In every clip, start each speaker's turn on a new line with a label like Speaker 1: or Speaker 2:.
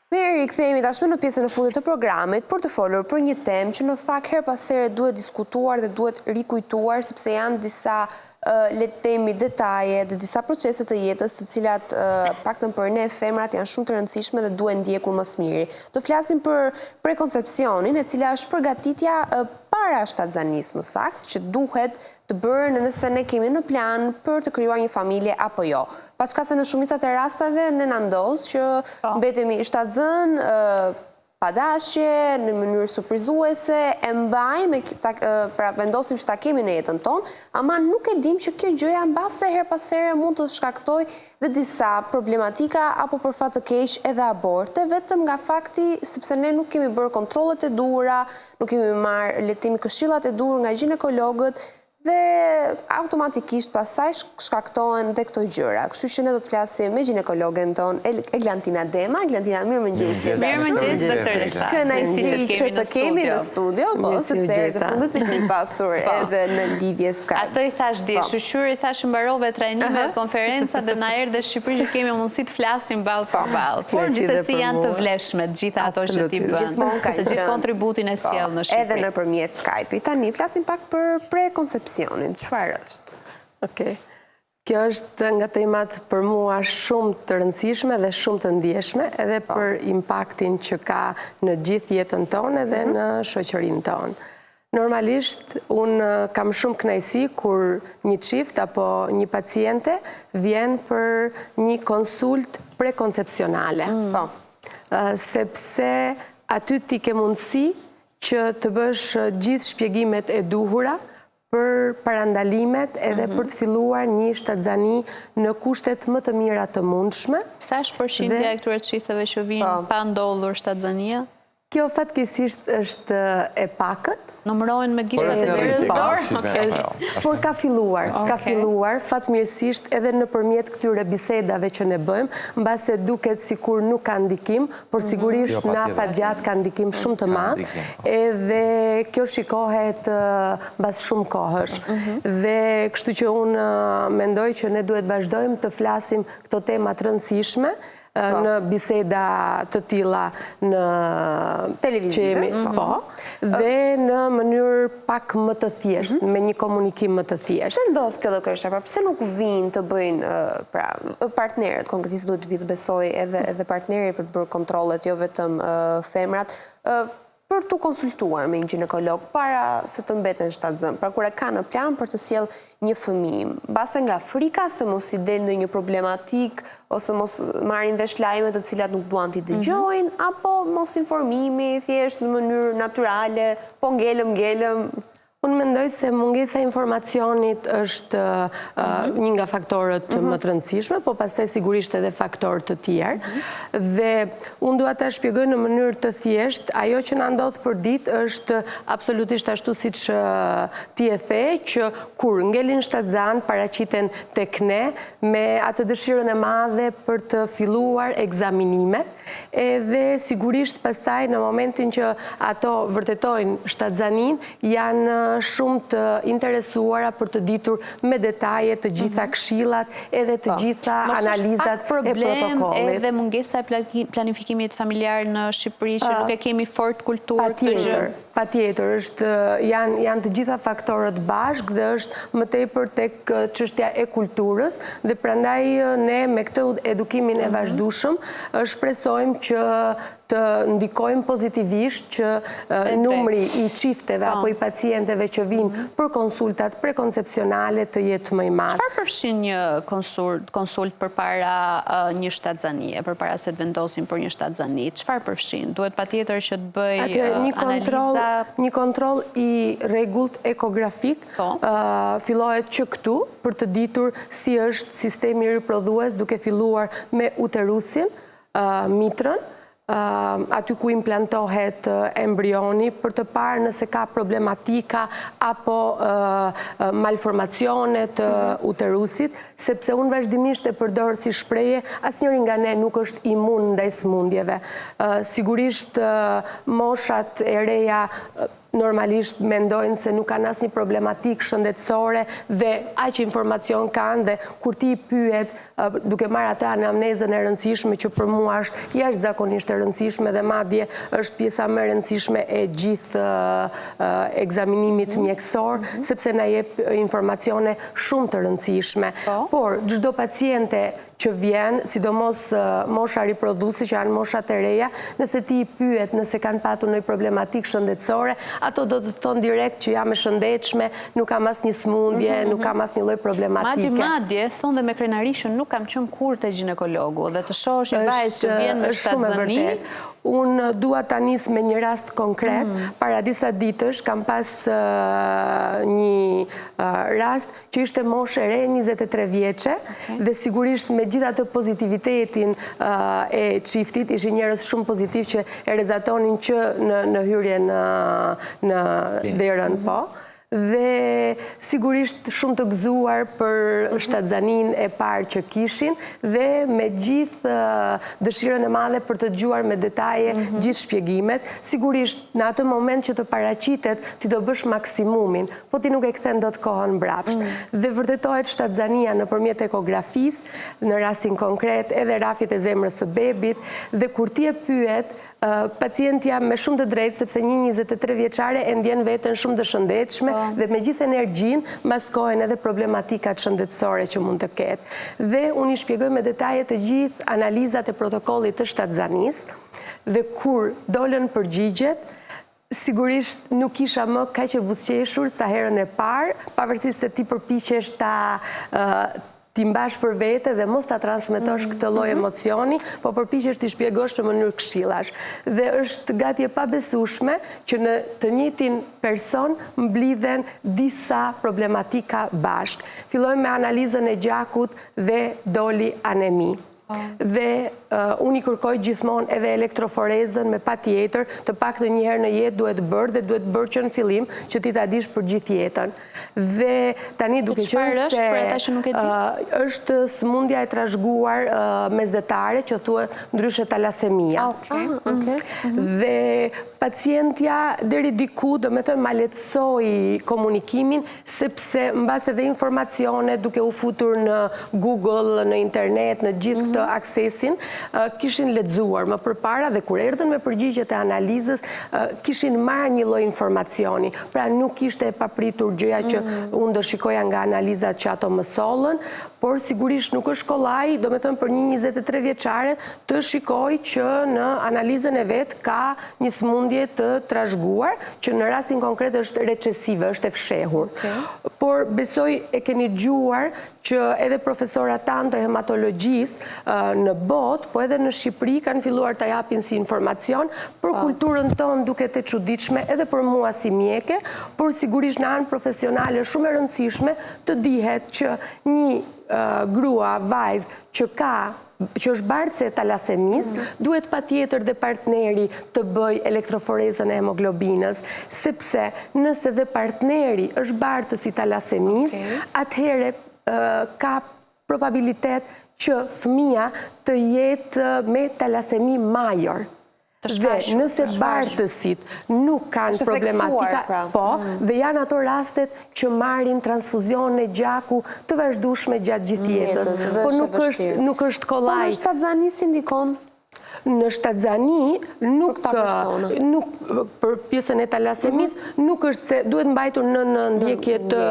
Speaker 1: Mirë, rikthehemi tashmë në pjesën e fundit të programit për të folur për një temë që në fakt herë pas here duhet diskutuar dhe duhet rikujtuar sepse janë disa le të themi detaje dhe disa procese të jetës të cilat paktën për ne femrat janë shumë të rëndësishme dhe duhen ndjekur më së miri. Do flasim për prekoncepcionin, e cila është përgatitja para shtatzanisë më saktë, që duhet të bërë nëse ne kemi në plan për të krijuar një familje apo jo. Paçka se në shumicat e rasteve ne na ndodh që po. mbetemi shtatzënë pa dashje, në mënyrë surprizuese, e mbajmë, pra vendosim që ta kemi në jetën tonë, ama nuk e dim që kjo gjëja mbase herë pas here mund të shkaktojë dhe disa problematika apo për fat të keq edhe aborte, vetëm nga fakti sepse ne nuk kemi bërë kontrollet e duhura, nuk kemi marrë, le të themi, këshillat e duhur nga gjinekologët dhe automatikisht pastaj shkaktohen dhe këto gjëra. Kështu që ne do të flasim me gjinekologen tonë Eglantina Dema. Eglantina, mirëmëngjesi.
Speaker 2: Mirëmëngjes, doktoresha.
Speaker 1: Kënaqësi që të kemi në studio, po, sepse herë të fundit të kemi pasur po. edhe në lidhje
Speaker 2: Skype. Atë i thashë dje, po. shyqyr i thashë mbarove trajnime, konferenca dhe na erdhe në Shqipëri që kemi mundësi të flasim ballë për po. ballë. Por gjithsesi janë të vlefshme të gjitha ato që ti bën. Gjithmonë ka qenë. Gjithë kontributin e po, sjell në
Speaker 1: Shqipëri. Edhe nëpërmjet Skype-it. Tani flasim pak për prekoncepcionin, çfarë është?
Speaker 3: Okej. Kjo është nga temat për mua shumë të rëndësishme dhe shumë të ndjeshme, edhe po. për impaktin që ka në gjithë jetën tonë edhe mhm. në shoqërinë tonë. Normalisht, unë kam shumë kënaqësi kur një çift apo një paciente vjen për një konsultë prekoncepcionale. Mm. Po. Sepse aty ti ke mundësi që të bësh gjithë shpjegimet e duhura për parandalimet edhe mhm. për të filluar një shtatzani në kushtet më të mira të mundshme.
Speaker 2: Sa është përqindja e këtyre çifteve që vijnë po. pa ndodhur shtatzania?
Speaker 3: Kjo fatkeqësisht është e pakët.
Speaker 2: Numërohen me gishtat e njërës
Speaker 3: dorë? Por ka filluar, ka filluar, fatmirësisht edhe nëpërmjet këtyre bisedave që ne bëjmë, mbase duket sikur nuk ka ndikim, por mhm. sigurisht jo, në afatgjatë ka ndikim shumë të madh, po. edhe kjo shikohet mbas shumë kohësh. Mhm. Dhe kështu që unë mendoj që ne duhet vazhdojmë të flasim këto tema të rëndësishme, po. në biseda të tilla në
Speaker 1: televizive,
Speaker 3: mhm. po, dhe në mënyrë pak më të thjeshtë, mhm. me një komunikim më të thjeshtë.
Speaker 1: Pse ndodh kjo doktoresha? Pra pse nuk vijnë të bëjnë pra partnerët, konkretisht duhet të vijë besoj edhe edhe partneri për të bërë kontrollet, jo vetëm femrat, për t'u konsultuar me një gjinekolog para se të mbeten shtatzënë, pra kur e ka në plan për të sjellë një fëmijë, mbase nga frika se mos i del ndonjë problematikë ose mos marrin vesh lajme të cilat nuk duan t'i mhm. dëgjojnë, apo mosinformimi thjesht në mënyrë natyrale, po ngelëm ngelëm.
Speaker 3: Unë mendoj se mungesa e informacionit është mhm. një nga faktorët mhm. më të rëndësishme, po pastaj sigurisht edhe faktorë të tjerë. Mhm. Dhe unë dua ta shpjegoj në mënyrë të thjeshtë, ajo që na ndodh përditë është absolutisht ashtu siç ti e the, që kur ngelin shtatzanë paraqiten tek ne me atë dëshirën e madhe për të filluar ekzaminimet, Edhe sigurisht pastaj në momentin që ato vërtetojnë shtatzaninë, janë shumë të interesuara për të ditur me detaje të gjitha mhm. këshillat edhe të po. gjitha analizat e
Speaker 2: protokollit. Problem edhe mungesa e planifikimit familjar në Shqipëri që nuk e kemi fort kulturë këtë
Speaker 3: gjë. Patjetër, është janë janë të gjitha faktorët bashkë dhe është më tepër tek çështja e kulturës dhe prandaj ne me këtë edukimin e mhm. vazhdueshëm shpresojmë që të ndikojmë pozitivisht që numri i çifteve po. apo i pacienteve që vijnë mhm. për konsultat prekoncepcionale të jetë më i
Speaker 2: madh. Çfarë përfshin një konsult, konsult përpara një shtatzanie, përpara se të vendosim për një shtatzani? Çfarë përfshin? Duhet patjetër që të bëj
Speaker 3: analiza... Një kontroll i rregullt ekografik po. fillohet që këtu për të ditur si është sistemi riprodhues duke filluar me uterusin, mitrën, aty ku implantohet embrioni për të parë nëse ka problematika apo malformacione të mhm. uterusit, sepse unë vazhdimisht e përdor si shprehje, asnjëri nga ne nuk është imun ndaj sëmundjeve. Sigurisht moshat e reja normalisht mendojnë se nuk kanë asnjë problematikë shëndetësore dhe aq informacion kanë dhe kur ti i pyet duke marrë atë anamnezën e rëndësishme që për mua është jashtëzakonisht e rëndësishme dhe madje është pjesa më e rëndësishme e gjithë ekzaminimit mhm. mjekësor, mhm. sepse na jep informacione shumë të rëndësishme. Po. Por çdo paciente që vjen, sidomos mosha riprodhuese që janë moshat e reja, nëse ti i pyet nëse kanë patur ndonjë problematikë shëndetësore, ato do të thonë direkt që jam e shëndetshme, nuk kam asnjë sëmundje, mhm, nuk mhm. kam asnjë lloj problematike.
Speaker 2: Madje, madje, thonë dhe me krenari që nuk kam qenë kurrë te gjinekologu dhe të shohësh një vajzë që vjen me shtatzëni.
Speaker 3: Unë dua ta nis me një rast konkret. Mm. Para disa ditësh kam pas një rast që ishte moshë e re, 23 vjeçe, dhe sigurisht me gjithë atë pozitivitetin e çiftit, ishin njerëz shumë pozitiv që e rrezatonin që në hyrje në derën, mhm. po. Dhe sigurisht shumë të gëzuar për mhm. shtatzaninë e parë që kishin dhe me gjithë dëshirën e madhe për të dëgjuar me detaje mhm. gjithë shpjegimet. Sigurisht në atë moment që të paraqitet, ti do bësh maksimumin, po ti nuk e kthen dot kohën mbrapsht. Mm. Dhe vërtetohet shtatzania nëpërmjet ekografisë, në rastin konkret edhe rrahjet e zemrës së bebit, dhe kur ti e pyet, pacientja me shumë të drejtë, sepse një 23 vjeçare e ndjen veten shumë të shëndetshme po. dhe me gjithë energjinë maskohen edhe problematikat shëndetësore që mund të ketë. Dhe unë i shpjegoj me detaje të gjithë analizat e protokollit të shtatzanisë, dhe kur dolën përgjigjet, Sigurisht nuk isha më kaq e buzëqeshur sa herën e parë, pavarësisht se ti përpiqesh ta t'i mbash për vete dhe mos ta transmetosh mm. këtë lloj mhm. emocioni, po përpiqesh t'i shpjegosh në mënyrë këshillash. Dhe është gati e pabesueshme që në të njëjtin person mblidhen disa problematika bashkë. Fillojmë me analizën e gjakut dhe doli anemi. Dhe unë i kërkoj gjithmonë edhe elektroforezën me patjetër, të paktën një herë në jetë duhet bërë dhe duhet bërë që në fillim që ti ta dish për gjithë jetën. Dhe tani duke
Speaker 2: qenë se
Speaker 3: është sëmundja e trashëguar mesdhetare që thuhet ndryshe talasemia.
Speaker 1: Ah, mhm.
Speaker 3: Dhe pacientja deri diku, domethënë ma lehtësoi komunikimin sepse mbase dhe informacione duke u futur në Google, në internet, në gjithë këtë mhm. aksesin, kishin lexuar më përpara dhe kur erdhën me përgjigjet e analizës, kishin marrë një lloj informacioni. Pra nuk ishte e papritur gjëja që mhm. unë do shikoja nga analizat që ato më sollën, por sigurisht nuk është kollaj, domethënë për një 23 vjeçare, të shikojë që në analizën e vet ka një sëmundje të trashëguar, që në rastin konkret është recesive, është e fshehur. Por besoj e keni dëgjuar që edhe profesorat tanë të hematologjisë në botë, po edhe në Shqipëri kanë filluar ta japin si informacion për po. kulturën tonë duket e çuditshme edhe për mua si mjeke, por sigurisht në anë profesionale shumë e rëndësishme të dihet që një grua, vajzë që ka që është bartëse e talasemisë, mm. duhet patjetër dhe partneri të bëjë elektroforezën e hemoglobinës, sepse nëse dhe partneri është bartës i talasemisë, atëherë ka probabilitet që fëmija të jetë me talasemi major. Dhe nëse bartësit nuk kanë problematika,
Speaker 1: pra.
Speaker 3: po, mm. dhe janë ato rastet që marrin transfuzione gjaku të vazhdueshme gjatë gjithë mm, jetës. Po nuk është nuk është kollaj.
Speaker 1: Po në shtatzani si ndikon?
Speaker 3: Në shtatzani nuk nuk për pjesën e talasemisë mhm. nuk është se duhet mbajtur në në ndjekje të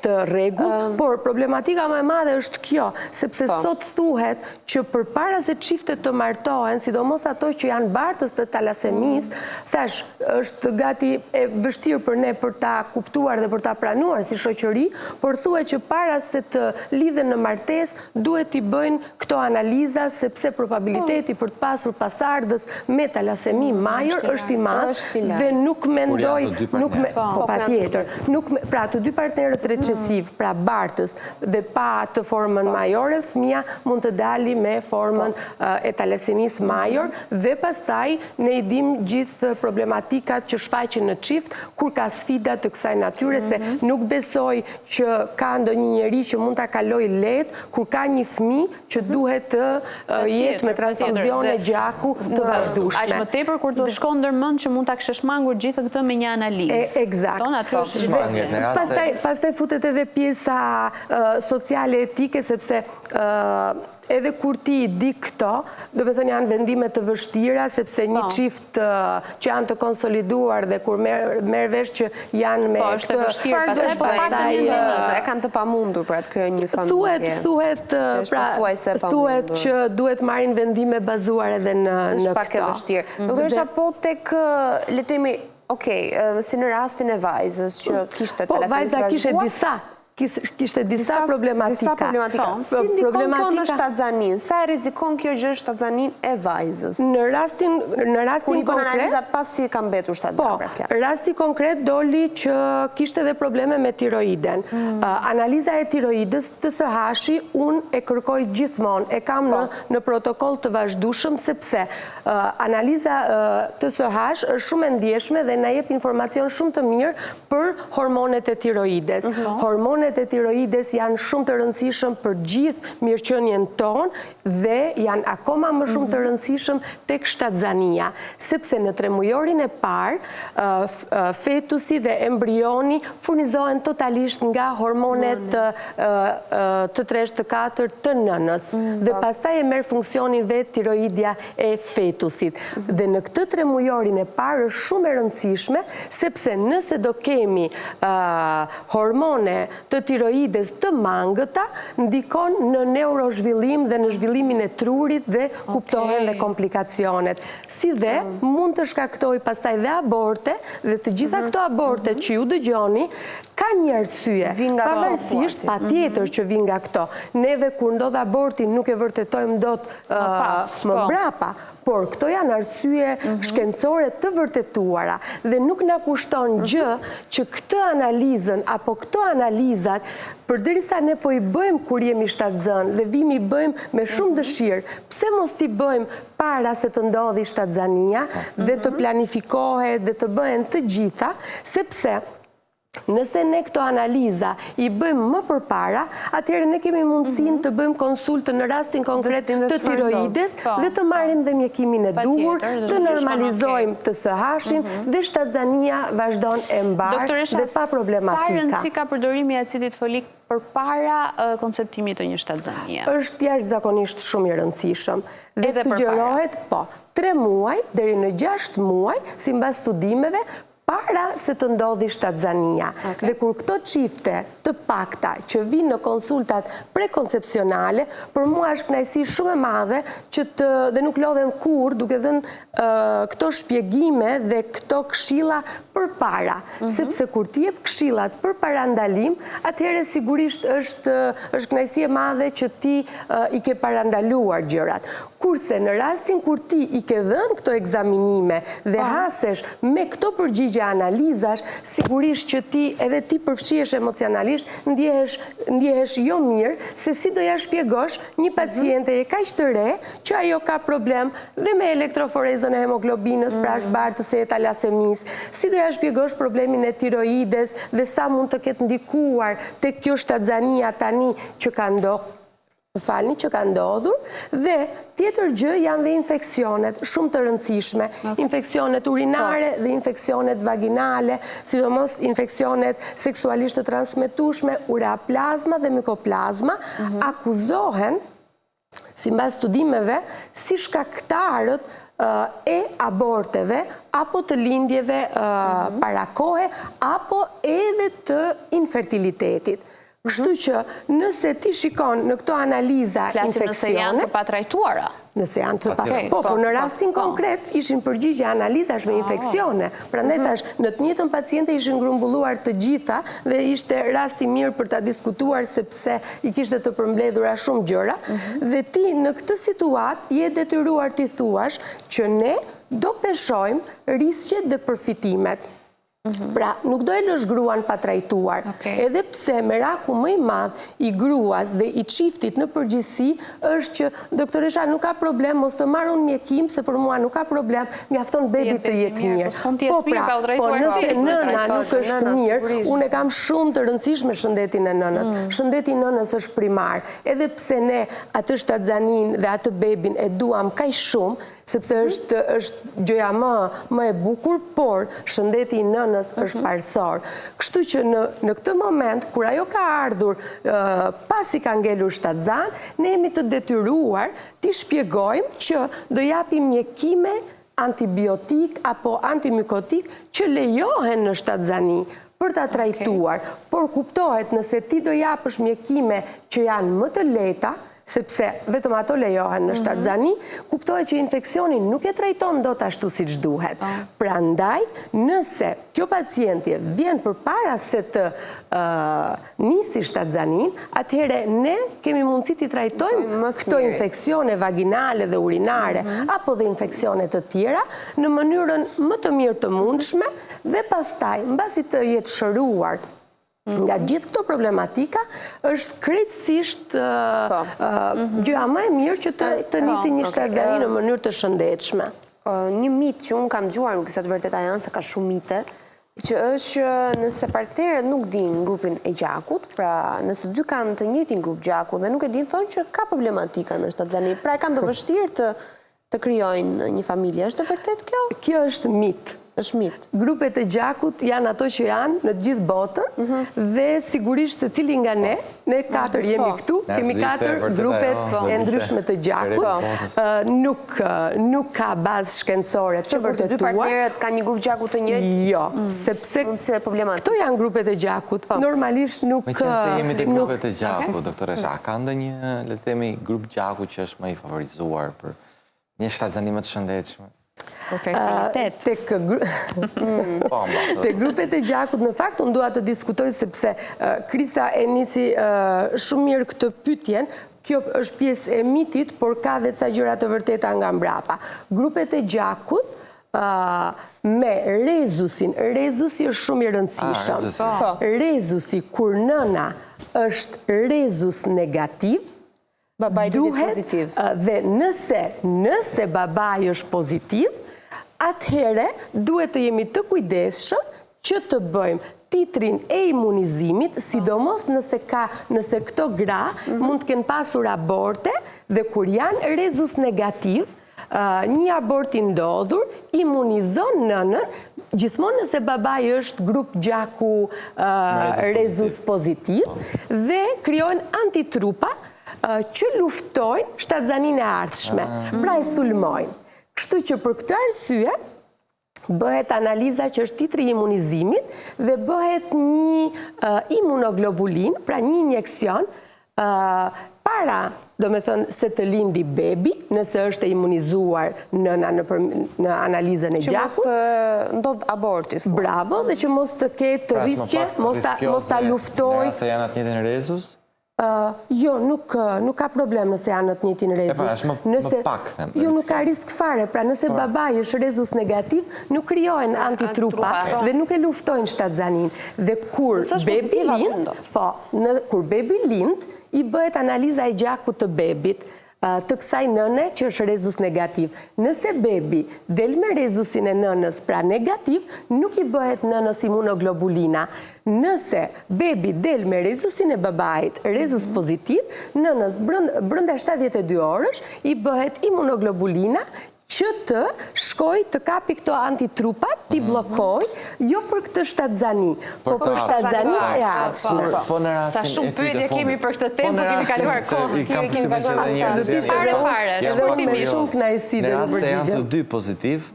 Speaker 3: të rregullt, por problematika më e madhe është kjo, sepse po. sot thuhet që përpara se çiftet të martohen, sidomos ato që janë bartës të talasemisë, thashë, është gati e vështirë për ne për ta kuptuar dhe për ta pranuar si shoqëri, por thuhet që para se të lidhen në martesë, duhet t'i bëjnë këto analiza sepse probabiliteti për të pasur pasardhës me talasemi major është i madh dhe nuk mendoj nuk me po, po patjetër, nuk pra të dy partnerët recesivë, pra bartës dhe pa atë formën po. majore, fëmija mund të dali me formën po. e talasemisë major dhe pastaj ne i dimë gjithë problematikat që shfaqen në çift kur ka sfida të kësaj natyre se mhm. nuk besoj që ka ndonjë njeri që mund ta kalojë lehtë kur ka një fëmijë që mhm. duhet të jetë me transfuzione gjaku të vazhdueshme.
Speaker 2: Aq më tepër kur të shkon ndër mend që mund ta kishe shmangur gjithë këtë me një analizë.
Speaker 3: Ekzakt. Po, pastaj pastaj futet edhe pjesa sociale etike sepse edhe kur ti i di këto, domethënë janë vendime të vështira, sepse një po. çift që janë të konsoliduar dhe kur merr vesh që janë me
Speaker 2: po, është e vështirë, pastaj
Speaker 1: po pastaj e kanë të pamundur për të krijuar një familje.
Speaker 3: Thuhet, thuhet, pra, thuhet që duhet marrin vendime bazuar edhe në në
Speaker 1: këtë. Është pak e vështirë. Mm. Doktoresha po tek le të themi, ok, si në rastin e vajzës që kishte
Speaker 3: po, talasemi të trashëguar. Po, vajza kishte disa kishte disa problematika.
Speaker 1: Disa problematika. Po. Si ndikon kjo në shtatzaninë? Sa e rrezikon kjo gjë shtatzaninë e
Speaker 3: vajzës? Në rastin në rastin
Speaker 1: konkret, Kur i analizat pasi ka mbetur shtatzënë,
Speaker 3: po, pra flas. Rasti konkret doli që kishte dhe probleme me tiroiden. Mm. Analiza e tiroidës TSH-i unë e kërkoj gjithmonë, e kam në po. në protokoll të vazhdueshëm sepse analiza TSH është shumë e ndjeshme dhe na jep informacion shumë të mirë për hormonet e tiroides. Mhm. Hormonet e tiroides janë shumë të rëndësishëm për gjithë mirëqenien tonë dhe janë akoma më shumë të mhm. rëndësishëm tek shtatzania, sepse në tremujorin e parë fetusi dhe embrioni furnizohen totalisht nga hormonet të treshtë të katërt të nënës mm, dhe po. pastaj e merr funksionin vetë tiroidja e fetusit. Mhm. Dhe në këtë tremujorin e parë është shumë e rëndësishme sepse nëse do kemi hormone të tiroides të mangëta, ndikon në neurozhvillim dhe në zhvillimin e trurit dhe kuptohen dhe komplikacionet. Si dhe mm. mund të shkaktojë pastaj dhe aborte dhe të gjitha mhm. këto aborte mhm. që ju dëgjoni kanë një arsye. Pavarësisht, patjetër mhm. që vijnë nga këto. Neve kur ndodh aborti nuk e vërtetojmë dot më po. mbrapa, Por këto janë arsye mhm. shkencore të vërtetuara dhe nuk na kushton mhm. gjë që këtë analizën apo këto analizat përderisa ne po i bëjmë kur jemi shtatzënë dhe vijmë i bëjmë me shumë mhm. dëshirë, pse mos t'i bëjmë para se të ndodhi shtatzania dhe të planifikohet dhe të bëhen të gjitha, sepse Nëse ne këto analiza i bëjmë më përpara, atëherë ne kemi mundësinë mhm. të bëjmë konsultën në rastin konkret të tiroides po, dhe të marrim dhe mjekimin e duhur, të normalizojmë TSH-in mhm. dhe shtatzania vazhdon e mbarë dhe pa problematika.
Speaker 2: Sa rëndësi ka përdorimi i acidit folik përpara konceptimit të një shtatzanie?
Speaker 3: Është jashtëzakonisht shumë i rëndësishëm. Dhe sugjerohet, po, 3 muaj deri në 6 muaj, simbas studimeve, para se të ndodhi shtatzania. Dhe kur këto çifte të pakta që vijnë në konsultat prekoncepcionale, për mua është kënaqësi shumë e madhe që të dhe nuk lodhem kurrë duke dhënë këto shpjegime dhe këto këshilla përpara, mhm. sepse kur ti jep këshillat për parandalim, atëherë sigurisht është është kënaqësi e madhe që ti i ke parandaluar gjërat. Kurse në rastin kur ti i ke dhënë këto ekzaminime dhe po. hasesh me këto përgjigje analizash, sigurisht që ti edhe ti përfshihesh emocionalisht, ndjehesh ndjehesh jo mirë se si do ia shpjegosh një mhm. pacienteje kaq të re që ajo ka problem dhe me elektroforezën e hemoglobinës, pra është mm. bartëse e talasemisë, si do ia shpjegosh problemin e tiroides dhe sa mund të ketë ndikuar tek kjo shtatzania tani që ka ndodhur Më falni që ka ndodhur dhe tjetër gjë janë dhe infeksionet shumë të rëndësishme, infeksionet urinare po. dhe infeksionet vaginale, sidomos infeksionet seksualisht të transmetueshme, ureaplazma dhe mykoplazma, mhm. akuzohen simbas studimeve si shkaktarët e aborteve apo të lindjeve mhm. para kohe apo edhe të infertilitetit. Kështu që nëse ti shikon në këto analiza
Speaker 2: infeksione... Nëse janë të patrajtuara.
Speaker 3: Nëse janë të patrajtuara. Po, po, në rastin po. konkret ishin përgjigje analizash me ah. infeksione. Prandaj mhm. thashë, në të njëjtën paciente ishin grumbulluar të gjitha dhe ishte rast i mirë për ta diskutuar sepse i kishte të përmbledhura shumë gjëra. Mhm. Dhe ti në këtë situatë je detyruar t'i thuash që ne do peshojmë risqet dhe përfitimet. Mhm. Pra, nuk do e lësh gruan pa trajtuar. Edhe pse meraku më i madh i gruas dhe i çiftit në përgjithësi është që doktoresha nuk ka problem, mos të marr unë mjekim, se për mua nuk ka problem, mjafton bebi të jetë mirë.
Speaker 2: Po, po pra,
Speaker 3: po nëse nëna nuk është mirë, unë e kam shumë të rëndësishme shëndetin e nënës. Mm. Shëndeti i nënës është primar. Edhe pse ne atë shtatzaninë dhe atë bebin e duam kaq shumë, sepse mhm. është është gjëja më më e bukur, por shëndeti i nënës mhm. është parësor. Kështu që në në këtë moment kur ajo ka ardhur pasi ka ngelur shtatzanë, ne jemi të detyruar t'i shpjegojmë që do japim mjekime antibiotik apo antimykotik që lejohen në shtatzani për ta trajtuar. Por kuptohet nëse ti do japësh mjekime që janë më të lehta, sepse vetëm ato lejohen në mhm. shtatzani, kuptohet që infeksioni nuk e trajton dot ashtu siç duhet. Po. Prandaj, nëse kjo pacientje vjen përpara se të nisi shtatzaninë, atëherë ne kemi mundësi t'i trajtojmë këto infeksione vaginale dhe urinare, mhm. apo dhe infeksione të tjera, në mënyrën më të mirë të mundshme, dhe pastaj, mbasi të jetë shëruar nga gjithë këto problematika, është krejtësisht po. mhm. gjëja më e mirë që të, të po, nisi një shtatzani në mënyrë të
Speaker 1: shëndetshme. Një mit që unë kam dëgjuar, nuk e di sa të vërteta janë, se ka shumë mite, që është që nëse partnerët nuk dinë grupin e gjakut, pra nëse dy kanë të njëjtin grup gjaku dhe nuk e dinë, thonë që ka problematika në shtatzani, pra e kanë të vështirë të të krijojnë një familje. Është e vërtetë
Speaker 3: kjo? Kjo është mit.
Speaker 1: Është mit.
Speaker 3: Grupet e gjakut janë ato që janë në të gjithë botën mhm. dhe sigurisht secili nga ne, ne katër jemi po. këtu, kemi katër grupet po. e ndryshme të gjakut. Po. Nuk nuk ka bazë shkencore të vërtetuar.
Speaker 1: Dy partnerët kanë një grup gjaku të njëjtë?
Speaker 3: Jo, mm. sepse këto janë grupet e gjakut. Normalisht nuk
Speaker 4: Meqenëse jemi te grupet e gjakut, doktoresha, a ka ndonjë, le të themi, grup gjaku që është më i favorizuar për Një shtatzani më të
Speaker 2: shëndetshme. Për fertilitet.
Speaker 3: Tek po, Te grupet e gjakut, në fakt, unë dua të diskutoj sepse Krista e nisi shumë mirë këtë pyetjen, kjo është pjesë e mitit, por ka dhe ca gjëra të vërteta nga mbrapa. Grupet e gjakut, me rezusin, rezusi është shumë i rëndësishëm. Ah, po. Rezusi, kur nëna është rezus negativ,
Speaker 1: Babai do të jetë pozitiv.
Speaker 3: Dhe nëse, nëse babai është pozitiv, atëherë duhet të jemi të kujdesshëm që të bëjmë titrin e imunizimit, sidomos nëse ka, nëse këto gra mhm. mund të kenë pasur aborte dhe kur janë rezus negativ, Një abort i ndodhur imunizon nënën, gjithmonë nëse babai është grup gjaku rezus pozitiv dhe krijohen antitrupa që luftojnë shtatzaninë e ardhshme, ah. pra e sulmojnë. Kështu që për këtë arsye bëhet analiza që është titri i imunizimit dhe bëhet një imunoglobulinë, pra një injeksion, para, domethënë, se të lindi bebi, nëse është e imunizuar nëna në, në analizën e
Speaker 1: gjakut. Që mos të ndodhë aborti.
Speaker 3: Bravo, dhe që mos të ketë
Speaker 4: pra,
Speaker 3: risqe, mos ta, mos ta luftojë.
Speaker 4: Nëse janë në të njëjtin
Speaker 3: rezus? Jo, nuk, nuk ka problem nëse janë në të njëjtin
Speaker 4: rezus. E pra, është më, nëse, më pak,
Speaker 3: them. Jo, nuk ka risk fare. Pra, nëse po. babai është rezus negativ, nuk krijohen antitrupa po. dhe nuk e luftojnë shtatzaninë. Dhe kur bebi lind, po, në, kur bebi lind, i bëhet analiza e gjakut të bebit, të kësaj nëne që është rezus negativ. Nëse bebi del me rezusin e nënës, pra negativ, nuk i bëhet nënës imunoglobulina. Nëse bebi del me rezusin e babait, rezus mhm. pozitiv, nënës brenda 72 orësh i bëhet imunoglobulina që të shkojë të kapi këto antitrupat, t'i mhm. bllokojë, jo për këtë shtatzani, po për shtatzaninë e
Speaker 2: ardhshme. Po, po
Speaker 4: në
Speaker 2: rastin Sa shumë pyetje kemi për këtë temë, po kemi kaluar kohën.
Speaker 4: Kam përshtypjen që edhe
Speaker 3: njerëzit
Speaker 2: fare fare,
Speaker 3: shkurtimisht. Shumë kënaqësi
Speaker 4: dhe në përgjigje. Në rast janë të dy pozitiv,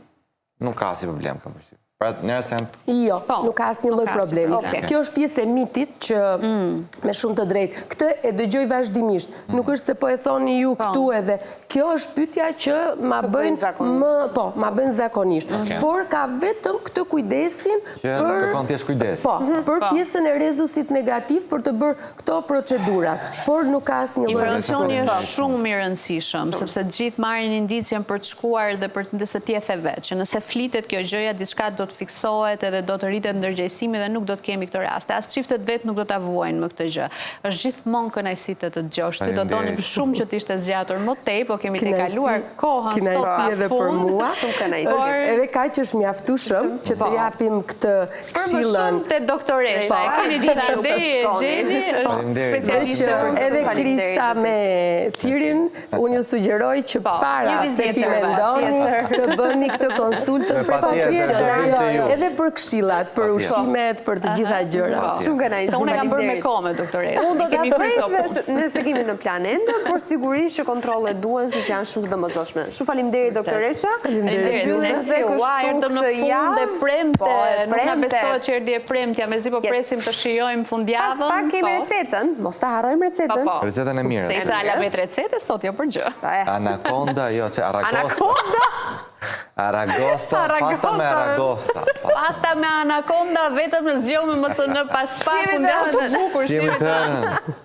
Speaker 4: nuk ka asnjë problem, kam përshtypjen. Pra, në rast
Speaker 3: janë Jo, po, nuk ka asnjë lloj problemi. Kjo është pjesë e mitit që mm. me shumë të drejtë. Këtë e dëgjoj vazhdimisht. Mm. Nuk është se po e thoni ju po. këtu edhe. Kjo është pyetja që ma bëjnë më, po, ma bëjnë zakonisht. Por ka vetëm këtë kujdesin
Speaker 4: për kërkon të jesh
Speaker 3: kujdes. Po, mhm. për po. pjesën e rezusit negativ për të bërë këto procedura. Por nuk ka asnjë
Speaker 2: lloj. Informacioni është shumë i rëndësishëm, sepse të gjithë marrin indicien për të shkuar dhe për të nëse ti e the vetë, që nëse flitet kjo gjëja diçka do. do të fiksohet edhe do të rritet ndërgjegjësimi dhe nuk do të kemi këto raste. As çiftet vetë nuk do ta vuajnë më këtë gjë. Është gjithmonë kënaqësi të të dëgjosh. Ty do donim shumë që të ishte zgjatur më tej, po kemi tejkaluar kohën sot pa
Speaker 3: edhe për mua. Shumë kënaqësi. Por edhe kaq është mjaftueshëm që të po. japim këtë
Speaker 2: këshillën. Për më shumë te doktoresha. E keni gjithandej e gjeni, është
Speaker 3: specialiste. Edhe Krisa me Tirin, unë ju sugjeroj që po, para se t'i mendoni të bëni këtë konsultën profesionale edhe për këshillat, për ushqimet, për të gjitha gjërat.
Speaker 1: Po. Shumë kënaqësi.
Speaker 2: Se unë e kam bërë me kohë me doktoreshën.
Speaker 1: Unë do ta pres nëse kemi në plan ende, por sigurisht që kontrollet duhen, kështu që janë shumë të domosdoshme. Shumë faleminderit doktoresha.
Speaker 2: Faleminderit. Dhe kështu erdhëm në fund e premte, po, nuk na besohet që erdhi e premtja, mezi po presim të shijojmë fundjavën.
Speaker 1: Pas pak kemi po. recetën, mos ta harrojmë
Speaker 4: recetën. Po, po. Recetën e mirë.
Speaker 2: Se ishte alamet recete sot, jo për
Speaker 4: gjë. Anakonda, jo, që aragosta. Anakonda? Aragosta, pasta me aragosta.
Speaker 2: Pasta me anakonda, vetëm në Zgjohu me MCN pas pak, fundjavë të bukur.
Speaker 4: Shihemi të hënën.